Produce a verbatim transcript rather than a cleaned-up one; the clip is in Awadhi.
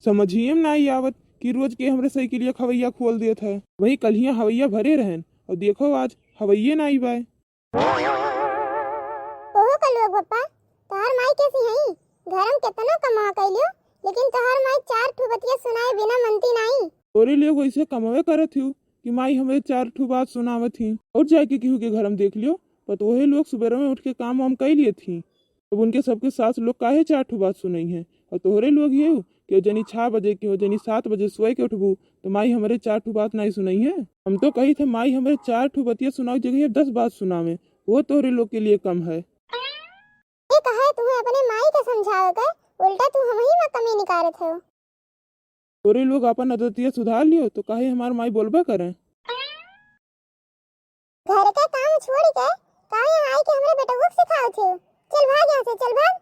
समझिए में नाई आवत कि रोज के हमरे साइकिलिया के हवैया खोल देत है। वही कल्हिया हवैया भरे रहन और देखो आज हवैये नाई बाय। ओहो कलुआ पप्पा, तोहार माई कैसी हई? घर में केतनो कमा कैलियो, लेकिन तोहार माई चार ठो बतिया सुनाए बिना मनती नाई। तोरे लोग वैसे कमावे करत हियो कि माई हमरे चार ठो बात सुनावत ही। और जाके केहू के घर में देख लियो, पर तो वही लोग सुबेरे में उठ के काम वाम कई लियत ही। अब उनके सबके सास लोग काहे चार ठो बात सुनई है? और तोहरे लोग ये हो कि जनी छह बजे के, जनी सात बजे सोए के उठबू, तो माई हमरे चार ठो बात नाई सुनई है। हम तो कही थे माई हमरे चार ठो बतिया सुनावे के जगह दस बात सुनावे, वो तोहरे लोग के लिए कम है। ये कहे तुम्हें अपने माई के समझावे के, उल्टा तू हमही में कमी निकारत हो। तोरे लोग अपन आदतिया सुधार लियो, तो काहे हमार माई बोलबे करें? घर के काम छोड़ के काहे यहाँ आए के हमरे बेटउआ के सिखावत हो? चल भाग यहाँ से, चल भाग।